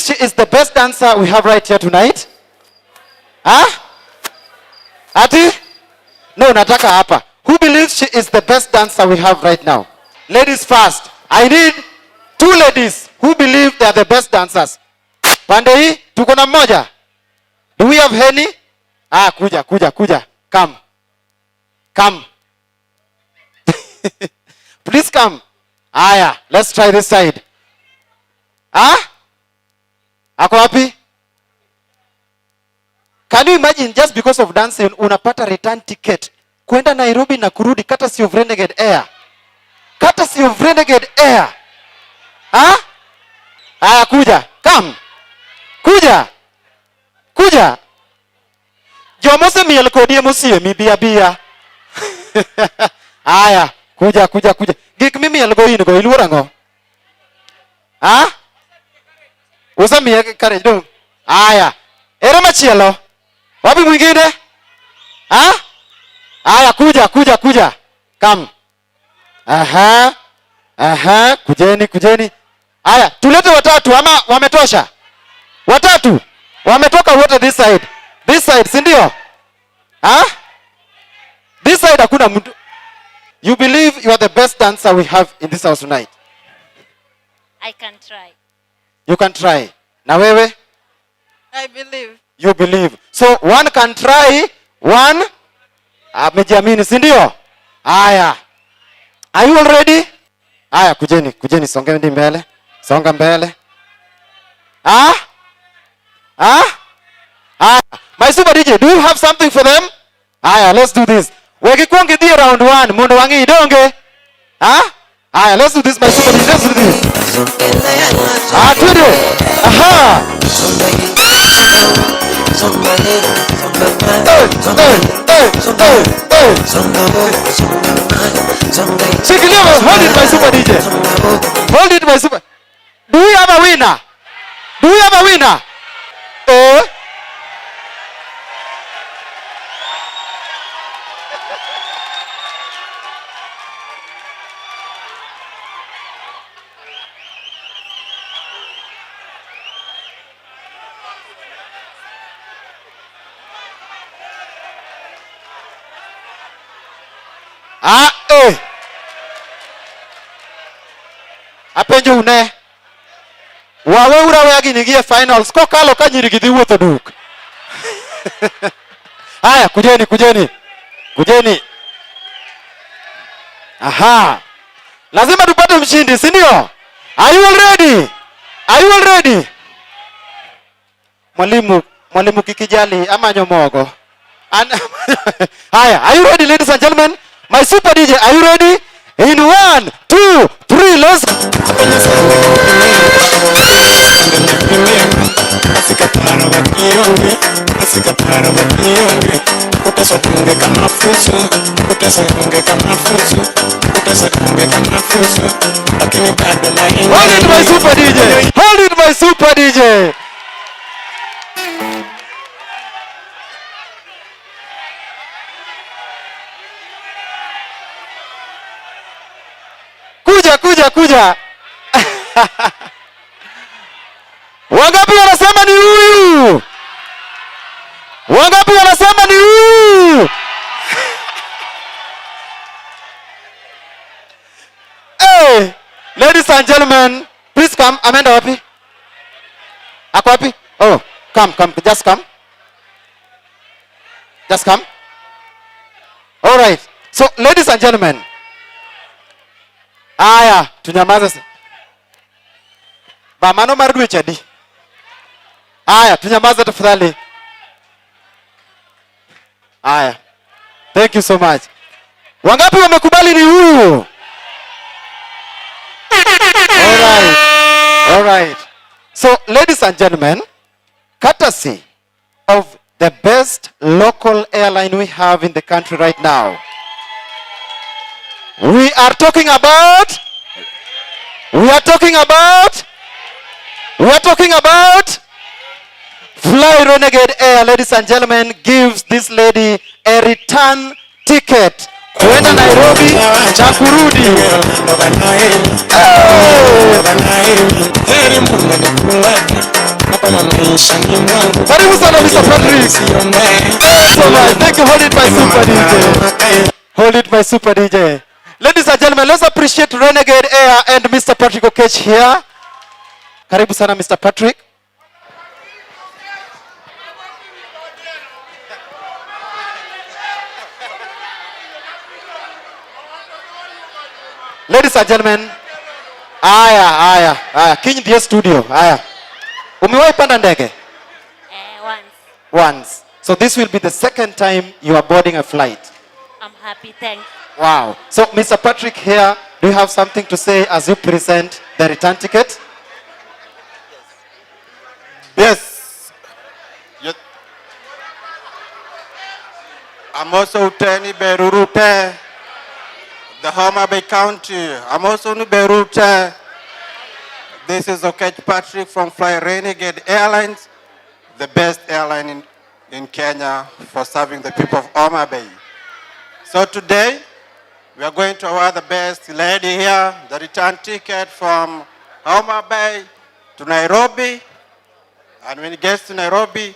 believes she is the best dancer we have right here tonight? Huh? Ati? No, nataka hapa. Who believes she is the best dancer we have right now? Ladies first. I need two ladies who believe they are the best dancers. Pande hii tuko na mmoja. Do we have any? Ah, kuja, kuja, kuja. Come. Come. Please come. Aya, let's try this side. Ah? Ako wapi? Can you imagine, just because of dancing unapata return ticket kwenda Nairobi na kurudi, courtesy of Renegade Air? Courtesy of Renegade Air. Ah? Aya, kuja. Come. Kuja. Kuja. Jomosemiel kodi emosiemi bia bia. Aya, kuja, kuja, kuja. Gik mimiel go in go iluoro ang'o? Ah? Usemiye courage dong. Aya. Ere machielo? Wapi mwingine? Ah? Aya, kuja, kuja, kuja. Come. Aha. Aha, kujeni, kujeni. Aya, tulete watatu ama wametosha? Watatu. Wametoka wote this side. This side, si ndio? Ah? This side hakuna mtu. You believe you are the best dancer we have in this house tonight? I can try. You can try. Na wewe? I believe. You believe. So one can try, one amejiamini, si ndio? Aya. Are you all ready? Aya, kujeni, kujeni, songeni mbele. Songa mbele. Ah? Ah? Ah, my super DJ, do you have something for them? Aya, let's do this. Wekikuongi dhie round one, mondo wang'i donge. Ah? Aya, let's do this, my super DJ, let's do this. Ah, twende. Aha. Hey, hey, hey, hey, hey. Shikilia, hold it, my super DJ. Hold it, my super. Do we have a winner? Do we have a winner? Eh? Ah, eh. Apenjo une. Wawe ura weya gini gi e finals kokalo ka nyiri gi dhi wuotho duk. Haya, kujeni, kujeni. Kujeni. Aha. Lazima tupate mshindi, si ndio? Are you all ready? Are you all ready? Mwalimu, mwalimu kikijali ama nyomogo. Haya, are you ready, ladies and gentlemen? My super DJ, are you ready? In 1, 2, 3, let's Hold it, my super DJ. Hold it, my super DJ. Kuja, kuja, kuja. Wangapi wanasema ni huyu? Wangapi wanasema ni huyu? Hey, ladies and gentlemen, please come. Ameenda wapi? Ako wapi? Oh, come, come, just come. Just come. All right. So, ladies and gentlemen, aya, tunyamaze. Ba mano mar dweche adi? Aya, tunyamaze tafadhali. Aya. Thank you so much. Wangapi wamekubali ni huyu? All right. All right. So, ladies and gentlemen, courtesy of the best local airline we have in the country right now. We are talking about, we are talking about, we are talking about Fly Renegade Air, ladies and gentlemen, gives this lady a return ticket kwenda Nairobi na kurudi. Hey! Karibu sana, Mr. Patrick. Thank you so much. Thank you. Hold it, my super DJ. Hold it, my super DJ. Ladies and gentlemen, let's appreciate Renegade Air and Mr. Patrick Okech here. Karibu sana, Mr. Patrick. Ladies and gentlemen, aya aya aya, kiny dhie studio. Aya. Umewahi panda ndege? Once. Once. So this will be the second time you are boarding a flight. I'm happy. Thanks. Wow. So Mr. Patrick here, do you have something to say as you present the return ticket? Yes. Yes. I'm also Uteni Berurute, the Homa Bay County. I'm also Berute. This is Okech Patrick from Fly Renegade Airlines, the best airline in Kenya for serving the people of Homa Bay. So today, we are going to award the best lady here the return ticket from Homa Bay to Nairobi. And when he gets to Nairobi,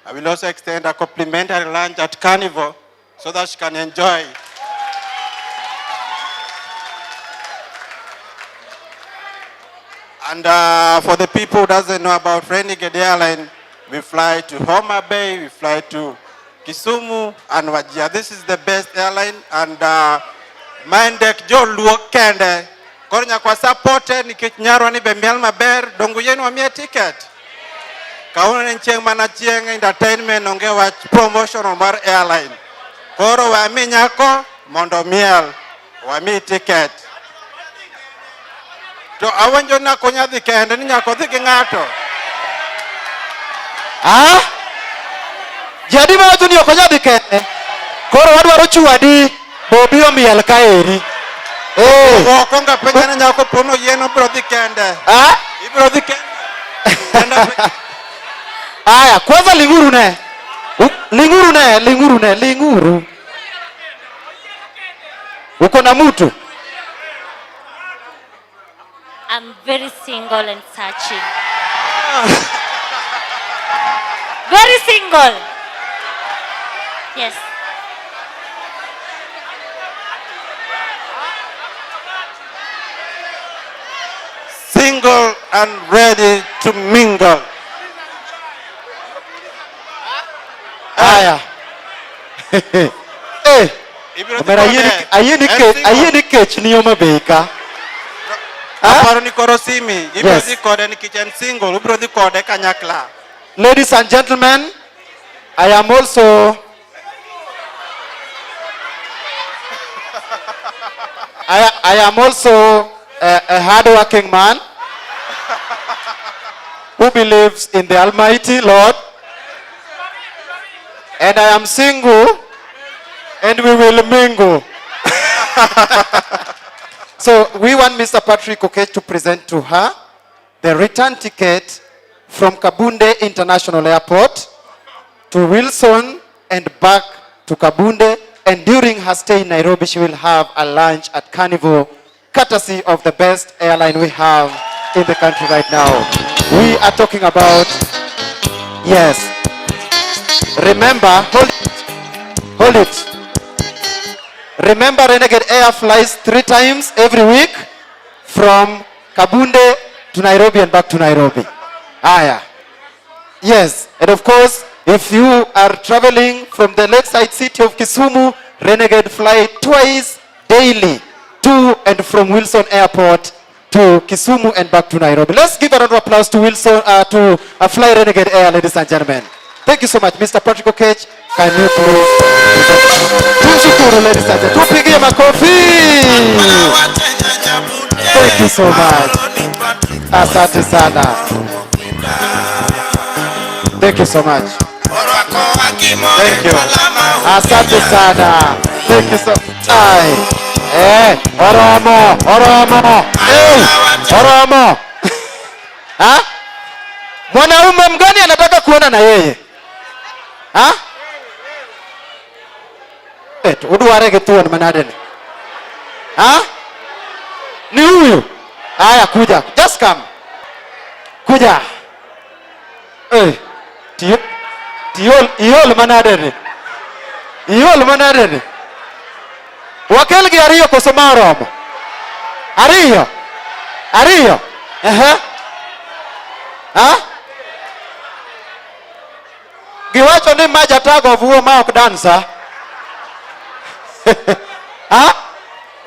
I will also extend a complimentary lunch at Carnival so that she can enjoy. And for the people who doesn't know about Renegade Airline, we fly to Homa Bay, we fly to Kisumu and Wajir. This is the best airline, and mindek joluo kende. Koro nyaka supporte nikech nyarwa ni be miel maber, dongo yien wamiye ticket. Kawuono en chieng' mana chieng' entertainment, onge wach promotion mar airline. Koro wami nyako mondo miel, wami ticket. To awinjo ni ok onyal dhi kende, ni nyaka odhi gi ng'ato. Ah? Ji adi mawacho ni ok onyal dhi kende? Koro wadwaro chuo adi bobi omiel kaeri. Eh. Okonga penja ni nyako pono yien obiro dhi kende. Ah? Ibiro dhi kende. Kenda. Aya, kwanza linguru ne. Linguru ne, linguru ne, linguru. Uko na mtu? I'm very single and searching. Very single. Yes. Single and ready to mingle. Aya. Eh. Ibiro dhi Omera kode. Ayie ni En kech, single. Ayie ni kech ni Homa Bay ka. Aparo ni koro simi. Ibiro Yes. dhi kode nikech en single. Ubiro dhi kode kanyakla. Ladies and gentlemen, I am also a hardworking man who believes in the Almighty Lord, and I am single, and we will mingle. So we want Mr. Patrick Okech to present to her the return ticket from Kabunde International Airport to Wilson and back to Kabunde. And during her stay in Nairobi, she will have a lunch at Carnival, courtesy of the best airline we have in the country right now. We are talking about, yes. Remember, hold it, hold it. Remember, Renegade Air flies 3 times every week from Kabunde to Nairobi and back to Nairobi. Aya. Yes, and of course, if you are traveling from the lakeside city of Kisumu, Renegade fly twice daily to and from Wilson Airport to Kisumu and back to Nairobi. Let's give a round of applause to Wilson, to Fly Renegade Air, ladies and gentlemen. Thank you so much, Mr. Patrick Okech. Can you please? Tumshukuru, ladies and gentlemen. Tupigie makofi. Thank you so much. Asante sana. Thank you so much. Thank you. Asante sana. Thank you so. Ai. Eh, oromo, oromo. Eh, oromo. Ha? Mwanaume mgani anataka kuona na yeye? Ha? Eh, udware gi thuon manade ni? Ha? Ni huyu. Haya, kuja. Just come. Kuja. Tiol iol manade ni? Iol manade ni? Wakel gi ariyo koso ma oromo? Ariyo. Ariyo. Ehe. Ha? Giwacho ni ma jatago vuo ma ok dansa. Ha?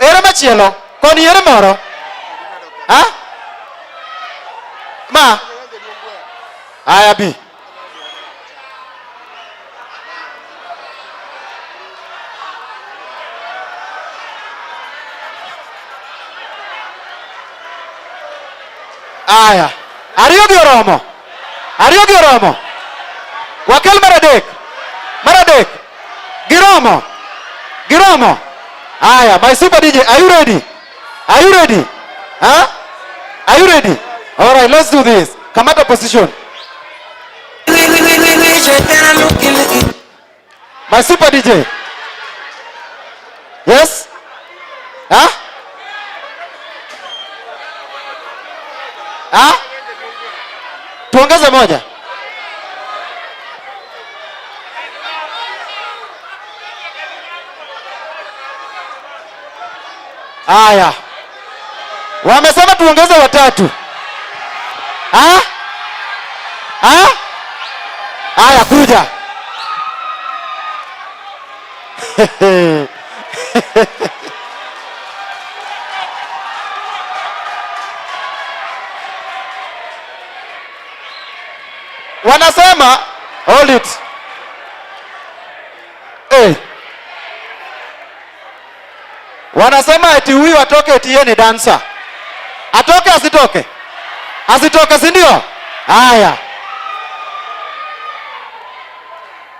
Ere machielo? Koni ere moro? Ha? Ma? Aya bi. Aya. Ariyo gi oromo. Ariyo gi oromo. Wakel mar adek. Mar adek. Giromo. Giromo. Aya, my super DJ, are you ready? Are you ready? Huh? Are you ready? All right, let's do this. Kamata position. My super DJ. Yes? Huh? Huh? Tuongeze moja. Aya. Wamesema tuongeze watatu. Ha? Ha? Aya, kuja. Wanasema hold it. Hey. Wanasema eti huyu atoke eti yeye ni dancer. Atoke asitoke? Asitoke, si ndio? Haya.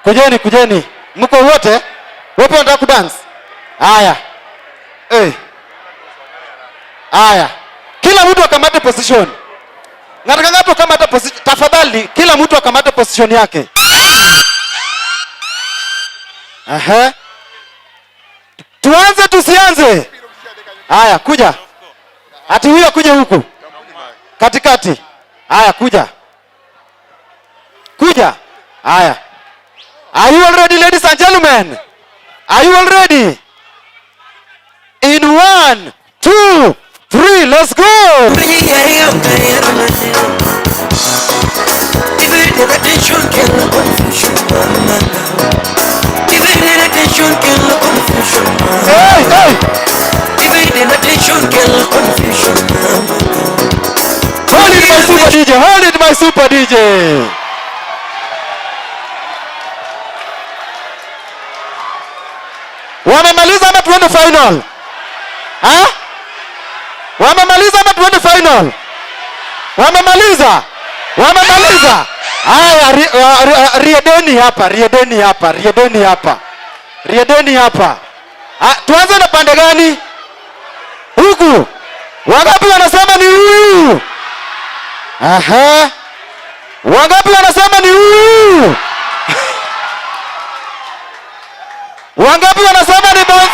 Kujeni, kujeni. Mko wote? Wote wanataka kudance? Haya. Eh. Haya. Kila mtu akamate position. Nataka ngapo kamata position. Tafadhali kila mtu akamate position yake. Aha. Tuanze tusianze? Haya, kuja. Ati huyo kuja huku. Katikati. Haya, kuja. Kuja. Haya. Are you all ready, ladies and gentlemen? Are you all ready? In 1, 2, 3, let's go! Hey, hey! Hold it, my super DJ! Hold it, my super DJ! Wamemaliza ama tuende final? Ha? Wamemaliza ama tuende final? Wamemaliza? Wamemaliza? Haya, riedeni hapa, riedeni hapa, riedeni hapa. Riedeni hapa. Ha, tuanze na pande gani? Huku. Wangapi wanasema ni huyu? Aha. Wangapi wanasema ni huyu? Wangapi wanasema ni boss?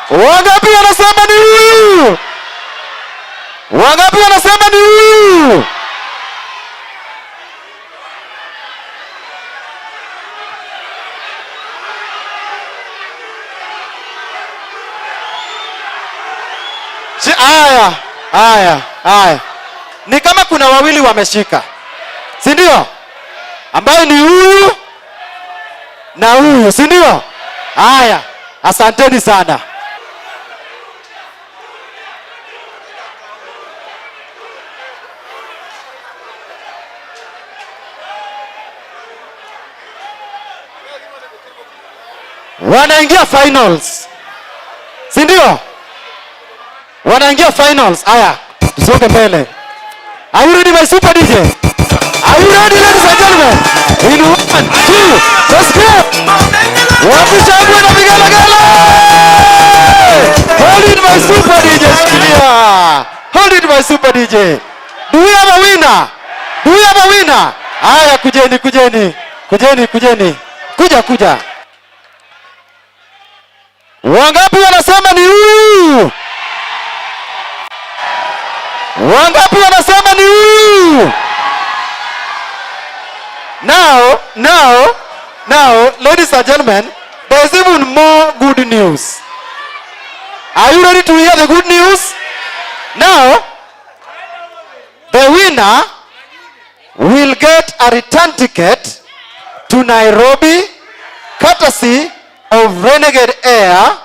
Wangapi wanasema ni huyu? Wangapi wanasema ni huyu? Aya, aya, aya. Ni kama kuna wawili wameshika, si ndio? Ambaye ni huyu na huyu, si ndio? Haya, asanteni sana. Wanaingia finals, si ndio? Wanaingia finals. Haya, tusonge mbele. Are you ready, my super DJ? Are you ready, ladies and gentlemen? In 1, 2, let's go! Wapi shangwe na vigelegele? Hold it, my super DJ. Shikilia. Hold it, my super DJ. Do we have a winner? Do we have a winner? Haya, kujeni, kujeni. Kujeni, kujeni. Kuja, kuja. Wangapi wanasema ni huyu? Wangapi wanasema ni huyu? Now, ladies and gentlemen, there's even more good news. Are you ready to hear the good news? Now, the winner will get a return ticket to Nairobi, courtesy of Renegade Air.